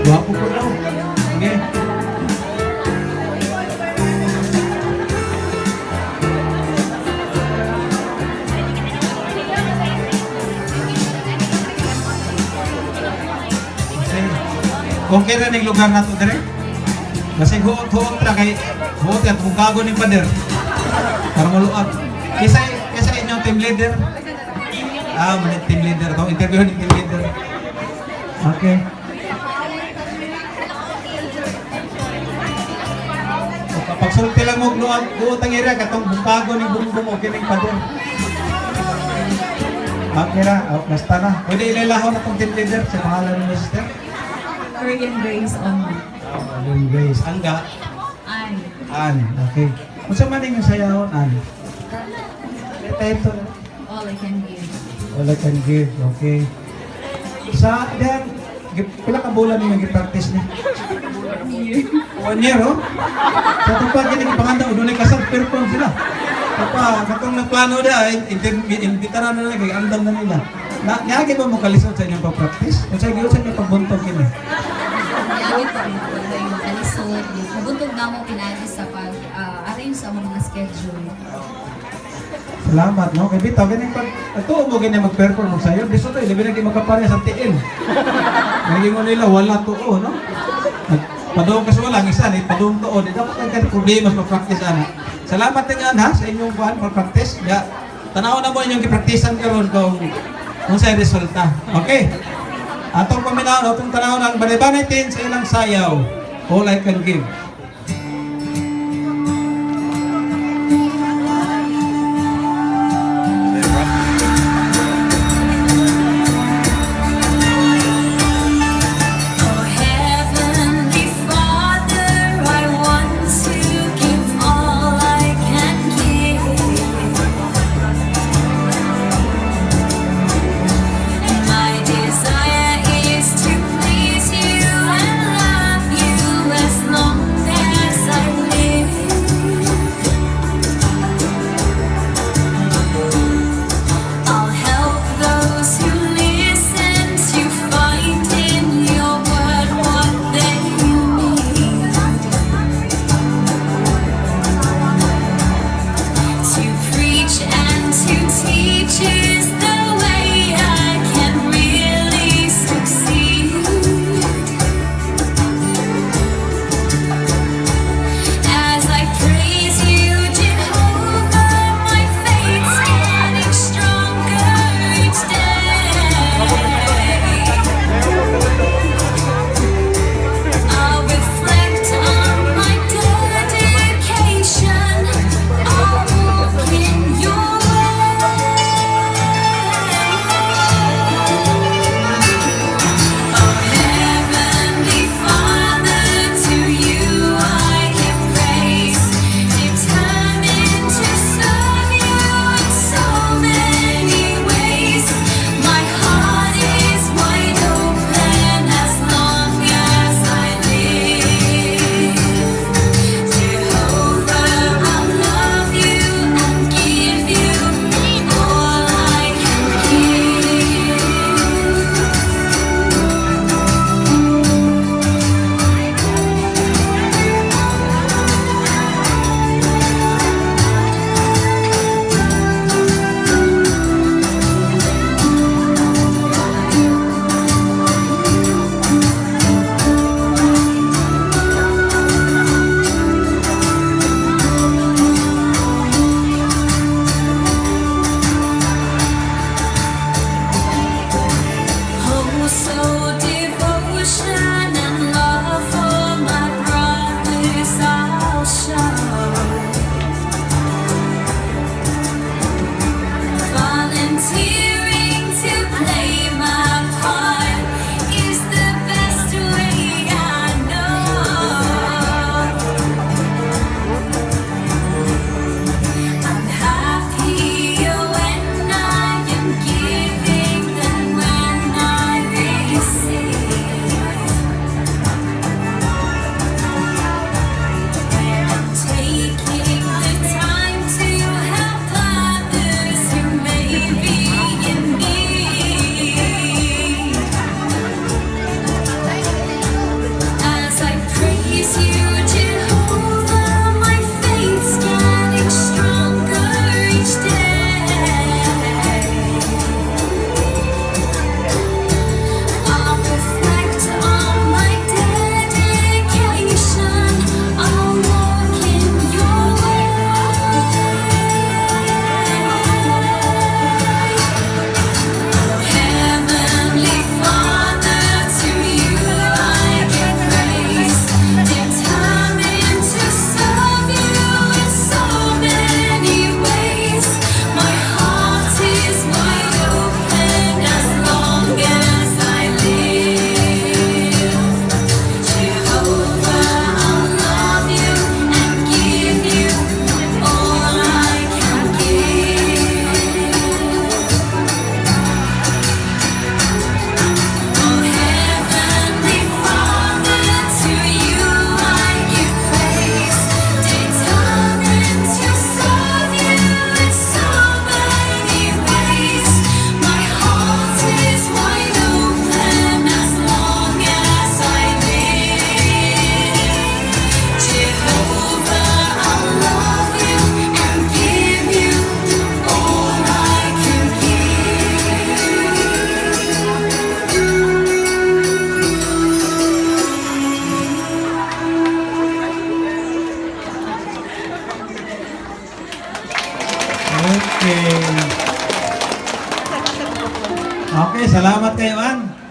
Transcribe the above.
Gwapo po daw. Okay. Okay. Okay ra ning lugar nato dire. Kasi huot-huot ra kay huot at bukago ning pader. Para maluag. Kisa kisa inyong team leader. Ah, man team leader to. Interview ni team leader. Okay. O, kapag sulti lang mo luag, huot ang area katong bukago ning bumbong okay ning pader. Okay ra, oh, basta na. Pwede ilalaho na tong team leader sa pangalan ni sister. Korean Grace only. Oh, Lynn Grace. Angga. Ay. An, okay. Unsa man ning sayahon an? Ito. All I Can Give. All I Can Give, okay. Sa then pila ka bulan ninyo gi-practice ni? Year. One year, oh. Sa itong pa kini gipanganda dunay kasal perform sila. Papa, katong nagplano da, imbitaran na na kay andam na nila. Na niagi ba mo kalisod sa inyong pag-practice? Unsa gyud sa inyong pagbuntog kini? Niagi pa rin po yung kalisod. Nabuntog na mo pinagi sa pag-arrange sa among mga schedule. Salamat, no? Kay bitaw, ganing pag tuo mo ganyan mag-perform mo sayo, biso to, labi na di makapares ang tiil. Naging nila, wala tuo, no? Padung kasi wala, ang isa, ni padung tuo, di dapat nagka problema sa practice ana. Salamat din ha, sa inyong kuan pag-practice. Ya, tanaw na mo inyong gipraktisan karon kung sa resulta. Okay? Atong paminaw, atong tanaw ng Banay-Banay Team sa ilang sayaw. All I Can Give. Oh Heavenly Father, I want to give all I can give. And my desire is to please you and love you as long Salamat kayo, Ann.